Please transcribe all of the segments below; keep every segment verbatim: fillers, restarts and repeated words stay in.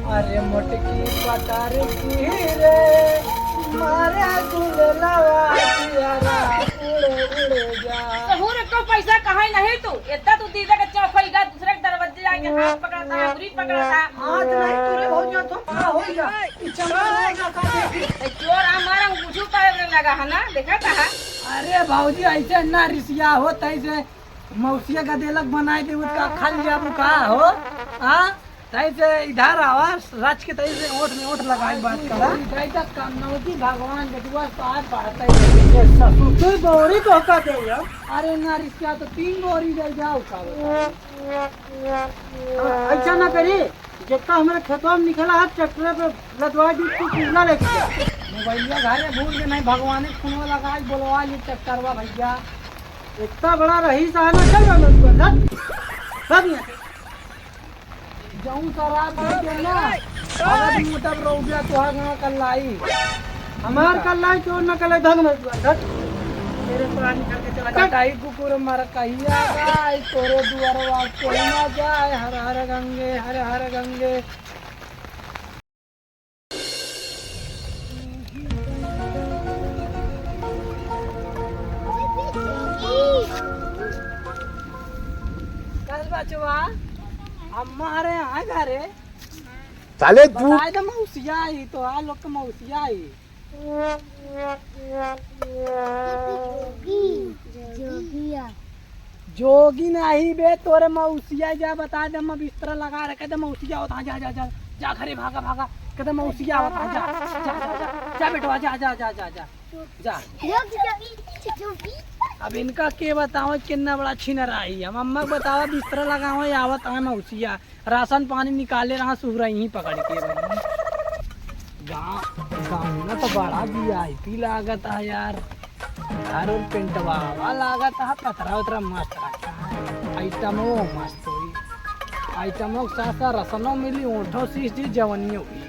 अरे मोटकी पतारी की रे, मारे गुललवा जियरा उड़े उड़े जा। सहूर एको पैसा कहाई नहीं तू, इतना तू दीदा के चौक होई गा, दूसरे के दरवाजे जाके हाथ पकड़ता है, उंगली पकड़ता है। हाथ नहीं तोरे हो गया तो का होई गा? ई चमड़ा रहेगा का देखी? ए, जोर हमारा बुझू पावे लगा है ना, देखा था। अरे भौजी, ऐसे ना रिसिया हो, तैसे मौसिया का देलक बनाए दे, उसका खा लिया का हो? हाँ? तैसे इधर आवा, रच के तैसे ओठ में ओठ लगाए बात करा। जाई तक काम नौजी भगवान के दुआ पार पाता ही। ये ससुर, तू बोरी तो का दे यार। अरे ना रिसिया तो तीन बोरी दे जाओ का बताओ। हाँ, ऐसा ना करी, जितना हमारे खेतवा में निकला है, ट्रैक्टर पे लदवा दी, तू कुल्ला लेके जा। मोबाइलिया घरे भूल के नहीं, भगवान के फोनवा लगाई, बोलवा ली ट्रैक्टरवा भैया। इतना बड़ा रईस है ना, चल रहा मैं, चल, चल यहाँ से। जौन शराब दे दे ना, अगर मुतब रउबिया तोहार गाँव कल्लाई। हमार कल्लाई चोर न कल्लाई, भाग मत बा, धत। मेरे पानी करके चला, कटाई कुकुर मर कहिया गाय, तोरे दुआरवा कोई ना जाए, हर हर गंगे, हर हर गंगे। कल बचवा, अम्मा हरे यहाँ घरे। साले तू बताए तो मौसिया ही, तो आ लोग के मौसिया ही। जोगी, जोगिया। जोगी नहीं बे, तोरे मौसिया जा बता दे, मैं बिस्तरा लगा रखे दे, मौसिया होता, जा, जा, जा, जा घरे भागा, भागा, कहते मौसिया होता, जा, जा, जा, जा, जा बेटवा, जा, जा, जा, जा, जा, जा। जोगी, जोगी। अब इनका के बताओ, कितना बड़ा छिनरा ही। हम अम्मा के बताओ, बिस्तरा लगाओ, आवत है मौसिया। राशन पानी निकाले रहा, सुहरा यहीं पकड़ के बनी। गाँव, गाँव में तो बड़ा वीआईपी लागत है यार। घर और पेंटवा लागत है, पतरा उतरा मस्त रहता है। आइटमो मस्त हुई, आइटमो के साथ साथ रसनो मिली, ओठो सीस जी, जवनियो हुई।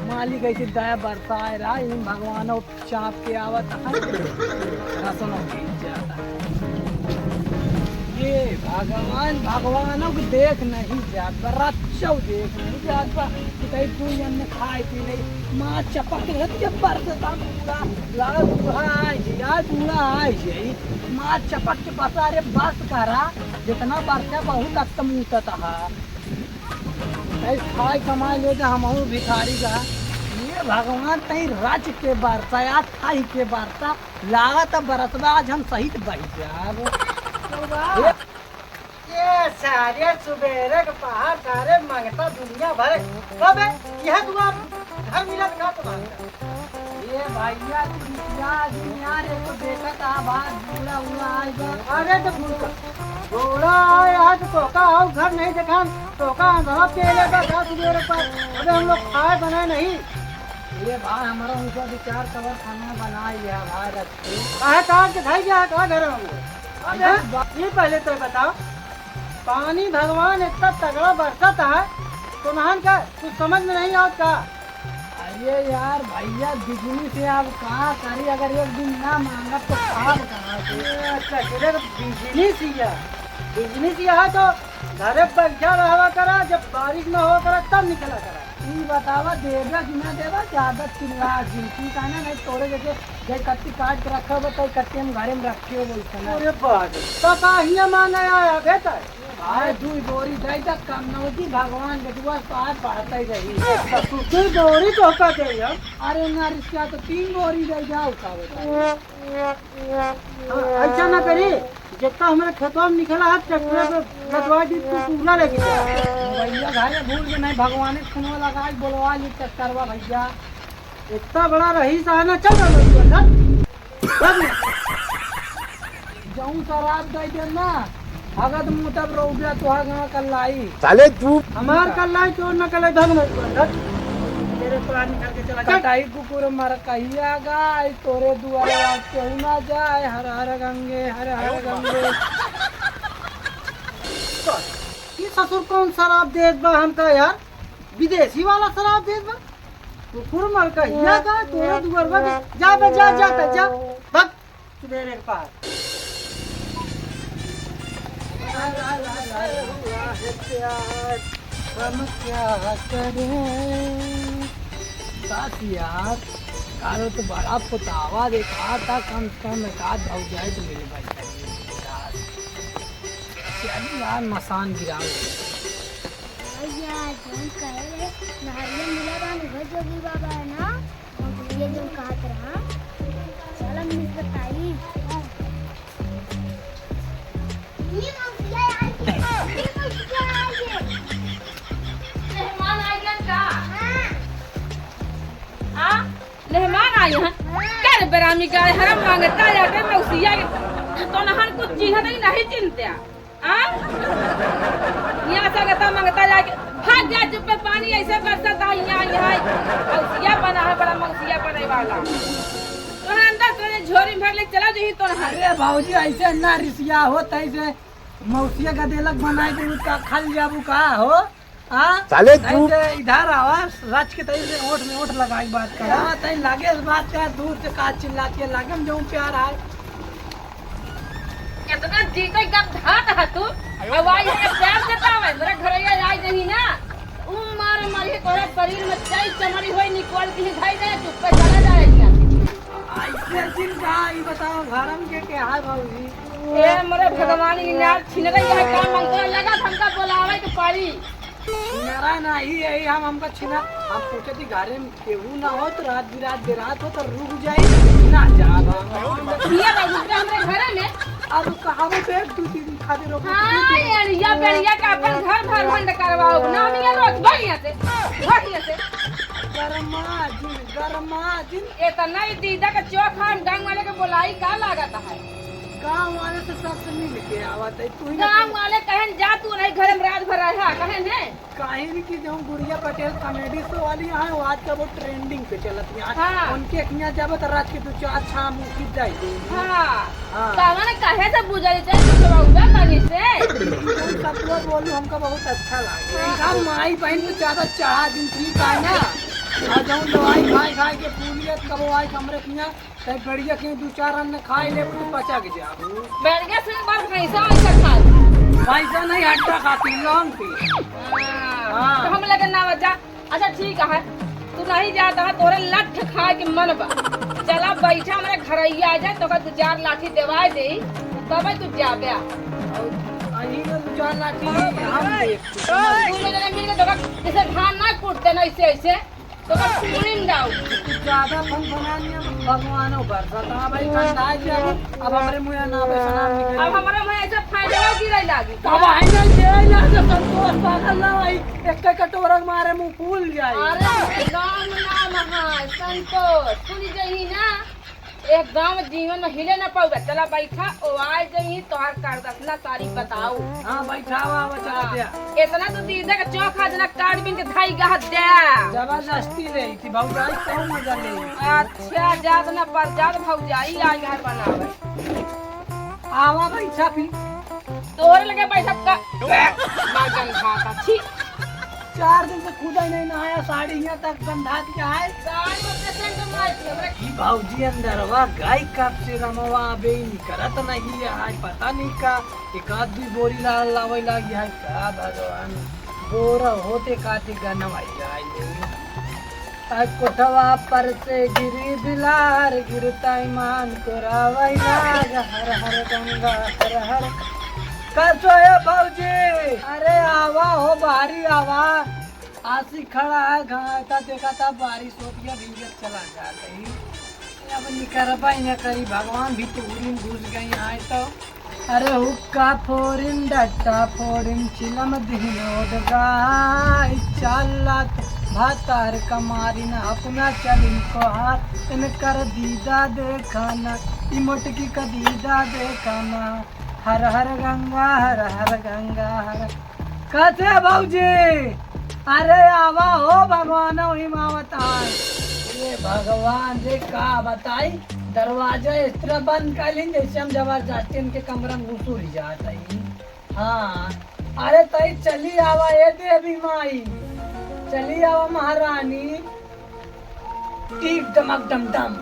मालिक ऐसे दया बरसाए रहा, इन भगवानों चाप के आवत है, रसनो खींच जाता है। ये भगवान, भगवानों को देख नहीं जात बा, रच्चो देख नहीं जात बा, कि कहीं तू अन्न खाए पी नहीं, मार चपक के रहती है, बरसता बूढ़ा, लाल बूढ़ा आए जे, आज बूढ़ा आए जे, मार चपक के बसा रे, बस करा, जितना बरसा बहुत अस्त मूतत है। ऐ खाए कमाए ले जा, हमहू भिखारी जा। ये भगवान तई रच के बरसा, आज खाई के बरसा, लागत बरसबा आज हम सहित बहि जाब। ये सारे सुबेरे के पहाड़ सारे मंगता दुनिया भर। कबे यह दुआ घर मिलत का तुम्हारा? ये भैया, तू क्या आदमी यार, एक तो देखत आ बाहर बूढ़ा उड़ा आइल बा। अरे तो बूढ़ा, बूढ़ा आए आज तोका आओ घर नहीं देखान, तोका अंधरा पेले बा दस बेर पर। अबे हम लोग खाए बनाए नहीं। ये भाई हमारा ऊपर विचार कवर खाना बनाए लिया भाई रख के। काहे काट के खाई गया का घर हम लोग? अबे ये पहले तो बताओ। पानी भगवान इतना तगड़ा बरसत है, तो नहान का कुछ समझ में नहीं आवत का? अरे यार भैया, बिजली से अब का करी, अगर एक दिन ना मांगब तो खाब कहाँ से? अच्छा, चले तो बिजली से है, बिजली से है तो घरे बैठा रहवा करा, जब बारिश में हो करा तब निकला करा। ई बतावा, देबे कि ना देबे, ज्यादा चिल्ला जिनकी का ना, नहीं तोरे जैसे जय कत्ती काट के रखा हो, तो कत्ती हम घरे में रखे हो, वैसे ना। अरे बाप रे, तो काहिया मांगे आया बेटा? अरे दुई बोरी दे दे, कम न होती, भगवान के दुआ पार बढ़ते रही। ससुर, दुई बोरी तो का दे यार? अरे ना रिसिया तो तीन बोरी दे जाओ, का बताओ? हाँ, ऐसा ना करी, जितना हमारे खेतवा में निकला है, ट्रैक्टर पे लदवा दी, तू पूरा लेके जा। भैया घरे भूल के नहीं, भगवान के फोनवा लगा के बोलवा ली ट्रैक्टरवा भैया। इतना बड़ा रईस है ना, चल रहा है, चल। चल। जौन शराब दे दे ना, भगत मुतब रउबिया तोहार गाँव कल्लाई। साले तू हमार कल्लाई चोर न कल्लाई, धन मत कर, धन। मेरे पानी करके चला, चल। कटाई कुकुर मर कहिया गाय, तोरे दुआरे आज केहू ना जाए, हर हर गंगे, हर हर गंगे। ई ससुर कौन शराब देत बा हमका यार? विदेशी वाला शराब देत बा? कुकुर मर कहिया गाय, तोरे दुआरवा के, जा बे, जा, जा, जा, जा, भाग। सुबेरे के पार। यार, हम क्या करें? साथ यार, काल तो बड़ा पुतावा देखा था, कम से कम एक आध भौजाई तो मिले भाई यार। चल यार, मसान गिरावे। भैया, जौन कहे रहे, नहरिया मिला बा, उहे जोगी बाबा है ना? ये जौन कहत रहा, चल हम मिस बताई। ये मौसिया आई है, ये मौसिया आई है। मेहमान आ गया का? हाँ। हाँ? मेहमान आए हैं? हाँ। क्या रे बेरामी का हरम मांगता या के मौसिया के? तो नहन कुछ चीन्हत ही नहीं चिन्हत्या। आ? यहाँ से गता मंगता जाके, भाग जा चुप्पे, पानी ऐसे बरसत है, यहाँ, यहाँ, मौसिया बना है, बड़ा मौसिया बने वाला। तोहन अंदर से झोरी में भर ले, चला जही तोहन। अरे भौजी, ऐसे ना रिसिया हो, तैसे मौसिया का देलक बनाए के, का खा ले जाबू का हो? हाँ? साले तू तैसे इधर आवा, रच के तैसे ओठ में ओठ लगाई बात करा। हाँ, तै लागे इस बात का, दूर से का चिल्लाती है, लागे हम जो प्यार आए। कितना जीते गंधात है तू। अब आई है प्यार जतावे, मेरे घर ये आई नहीं ना। उ मार मारी तोरे शरीर में चई चमड़ी होई, निकल के धई दे, चुप्पे चला जाए क्या? ऐसे जिन कहा, ये बताओ, घरम के क्या है भौजी? ए, मोरे भगवान, ई नार छिन रही है, काम हम तो लगा, हमका बोलावे के पड़ी। छिनरा नाही है, हम, हमका छिना, हम पूछे थी घरे में केहू ना हो तो रात बिरात बेरात हो तो रुक जाई, ना जाब हम। ये रह रुक जा हमरे घरे में। अब कहावो तो एक दू तीन दिन खातिर रुक। हाँ, यार, या बेरिया का अपन घर भर भंड करवाओ, ना हम ये रोज भागिया से, भागिया से। गरमा जिन, गरमा जिन। इतना ही दीदा का चोखा हम गाँव वाले के बोलाई का लागत है? गाँव वाले तो सबसे मिल के आवत है, तू ही ना गाँव वाले कहन जा तू नहीं घर में रात भर रहा, कहन है? काहे कि जो गुड़िया पटेल comedy show वाली हैं, वो आजकल बहुत trending पे चलत हैं। हाँ। उनके हियाँ जब तो रात के दो चार छाम उठी जाए। हाँ। हाँ। तो हमने कहे से बुझल जाए, कुछ रहुआ तनी से। तुम सब लोग बोलू, हमका बहुत अच्छा लागे। हाँ। इनका माई बहन तो ज्यादा चाह दिन ठीक है ना। और जौन दवाई खाए खाए के फूलियत कबो आए हमरे हियाँ तै बढ़िया के दू चार अन्न खाए ले, तू पचा के जाबू। बढ़िया से एक बार भैंसा वैसा खा ले। भैंसा नहीं, हड्डा खाती, लोन पी। हाँ, हाँ। तो हम लगे ना बजा। अच्छा, ठीक है, तू नहीं जाता है, तोरे लठ खाए के मन बा। चला, बैठा, हमरे घरैया आ जाए, तो दू चार लाठी देवाए दे, तब तू जाबे। अही में दू चार लाठी हम देब। तू लोग जने मिल के तो जैसे धान ना कूटते ना, ऐसे, ऐसे। तो बस पूरी में जाओ। तू ज्यादा फनफनानी है, भगवानो बरसत। हाँ भाई, ठंडा है क्या? अब हमरे मुँह ना बे सलाम निकले। अब हमरे मुँह ऐसे फाइनल गिरे लागी। अब आई ना, ये ना जो संतोष पागल ना भाई, एक कटोरा मारे मुँह फूल जाए। अरे, नाम, नाम है संतोष, सुन जही ना। एक गाँव में जीवन में हिले ना पाउबे। चला बैठा, ओ आए जही, तोहार कारदसना सारी बताओ। हाँ, बैठा, आवा, आवा, चला हाँ। द्या। इतना तो दीदा का चोखा जना काट बिन के धाई गहा द्या। जबरदस्ती रही थी, भौजाई तो मजा ले। अच्छा, जात ना पर जात भौजाई आ घर बनावे। आवा, बैठा फिर। तोहरे लगे बैठब का? ना गंधाता, छी। चार दिन से खुदा ही नहीं नहाया, साड़ी यहाँ तक गंधात के आए। साड़ी में पेशेंट मार के हमरा ई भौजी अंदरवा गई कब से रमवा बे निकरत नहीं है, आज पता नहीं का एक आध दुई बोरी ला लावे लागी है का भगवान। बोरा होते काटे गनवाई जाए। आ कोठवा पर से गिरी बिलार, गिरता ईमान को रावई लाग, हर हर गंगा हर हर। का सो है भौजी? अरे आवा हो, बाहरी आवा। आसी खड़ा है, घाटा देखा था, बारिश होती है, भीगत चला जाता है। अब निकरबा ही न करी, भगवान भी टूरी में घुस गई आए तो। अरे हुक्का फोरिन, डट्टा फोरिन, चिलम दिहिन ओडगाई, चालत भातार कमारिन, अपना चलिन कोहार, इनकर दीदा देखाना, ई मोटकी का दीदा देखाना, हर हर गंगा, हर हर गंगा, हर कसे भौजी? अरे आवा हो भगवान, वही मावत आए। ये भगवान रे का बताई, दरवाजा इस तरह बंद कर लीन जैसे हम जबरदस्ती इनके कमरा में घुसुर जात हई। हाँ, अरे तई चली आवा ए देवी माई, चली आवा महारानी। टीप डमक डम डम।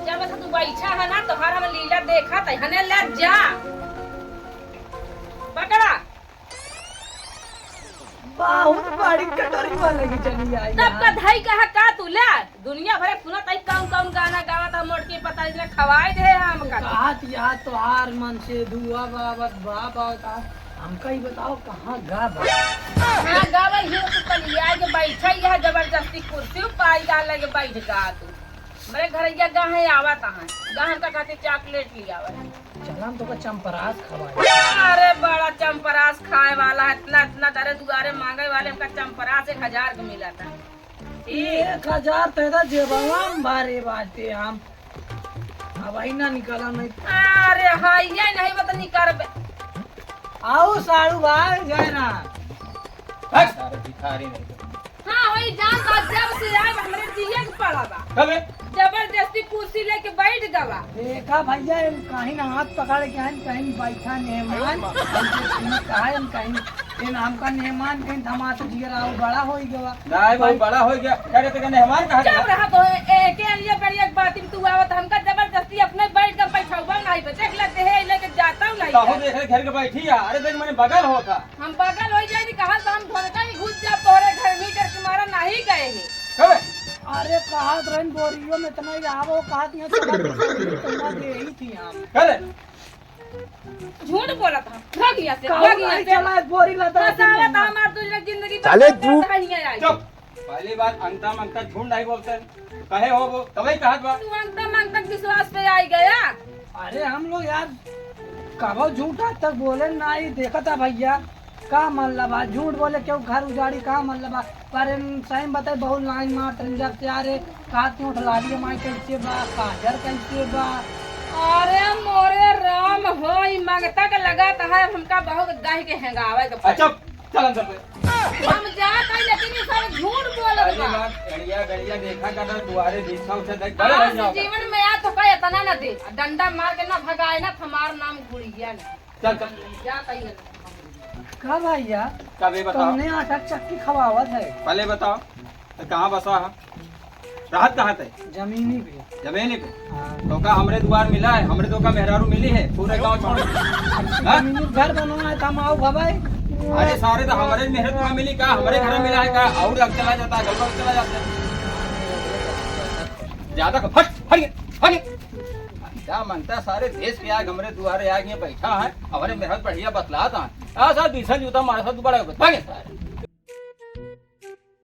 जब से तू बैठा है ना, तोहार हम लीला देखत है, हने ले जा। बहुत बड़ी कटोरी वाले की चली आई तब यार। का धई कहा का तू ले? दुनिया भरे सुनत आई कौन कौन गाना गावत है, मोटकी पता नहीं खवाए दे है हमका। कहा दिया तोहार मन से दुआ बाबत बाबा का, हमका ही बताओ कहाँ गा बा? हाँ, गावे ही तो तनी आए के बैठा ही है, जबरदस्ती कुर्सी पाई गा लगे बैठ गा तू। मेरे घरैया गा है, आवत है, गा हमका खातिर चॉकलेट ले आवे। चला हम तोका चंपरास खवाए। अरे बड़ा चंपरास खाए वाला है, इतना, इतना दरे दुआरे मांगे वाले हमका चंपरास एक हजार के मिला था। ठीक। एक हजार तेरा जेबवा में भारी बाटे हम। अब आई ना निकाला नहीं। अरे हाँ, ये नहीं बता निकाल बे। आओ साड़ू भाई, जय राम। हट। सारे भिखारी नहीं। हाँ, वही जान बात जब से आए हमरे जिए के पड़ा बा। कबे? जबरदस्ती कुर्सी लेके बैठ गवा। देखा भैया, हम कहीं ना हाथ पकड़ के आए, कहीं बैठा मेहमान, हम कहीं, कहीं, इन हमका मेहमान कहीं थमा तो जिया रहा, बड़ा हो ही गवा। नहीं, बहुत बड़ा हो गया। क्या कहते हैं, मेहमान कहा चुप गया? रहा तो, ए, के लिए बड़ी एक बात में तू आवत, हमका जबरदस्ती अपने बैठ कर बैठावा नहीं, तो देख लेते हैं, लेके जाता हूँ नहीं तो हम यार। देख रहे घर के बैठी है। अरे देख, मैंने बगल होता। हम बगल हो जाए, कहल तो हम धोनका ही घुस जा तोरे घर, मीटर के मारा नहीं गए हैं। कबे? अरे कहत रहन बोरियो में इतना ही आवो, कहत यहाँ चला के सब चीज तुमका दे ही थी हम। करे? झूठ बोलत हम, भाग यहाँ से, कहूँ भाग यहाँ नहीं से। चला, बोरी लाता है फंसावत दुनिया। हमार दूसरा जिंदगी साले बर्बाद तू। करता है, यहाँ आए। चुप। पहली बार अंता मंता झूठ नहीं बोलते। कहे हो वो, तबे कहत बा। तू अंता मंता विश्वास पे आई गया। अरे हम लोग यार, कबो झूठ आज तक बोले ना ही, देखा था भैया, का मतलब बा? झूठ बोले क्यों घर उजाड़ी, का मतलब बा? पर इन सही में बताए, बहुत लाइन मारत रहन जब से, अरे, काती उठ लाली माई कैसे बा, काजर कैसे बा? अरे मोरे राम हो, ई मंगता के लगत है, हमका बहुत दह के हेंगावे के पड़ी। अच्छा, चल अंदर से। हम जात हई, लेकिन ई सब झूठ बोलत पहली बा। बार गड़िया, गड़िया देखा कर, दुआरे भिक्षा उठा दे, बड़े आज हो जाओ। जीवन में आ तो का इतना ना दे, डंडा मार के ना भगाए ना, हमार नाम गुड़िया ना। चल, चल। जात हई। का भैया? का बे बताओ? तुमने आटा चक्की खवावत है। पहले बताओ, तो कहाँ बसा है? रहत कहाँ थे? जमीनी पे। जमीनी पे? हाँ। तो का हमरे दुआर मिला है? हमरे तो का मेहरारू मिली है? पूरे गाँव छोड़। हाँ? जमीनी घर बनवा है, तम आओ भवाई। अरे सारे तो हमरे मेहरारू मिली का? हमरे घर मिला है का? और अब चला जाता है, गड़बड़ चला जाता है। ज्यादा का फट, फट, फट। क्या मानता है, सारे देश के आग हमरे दुआरे आग ये बैठा है, हमरे मेहरारू बढ़िया बतलाता है। आ साहब, बीसा जूता मारा साहब, दोबारा बता। भागे सारे।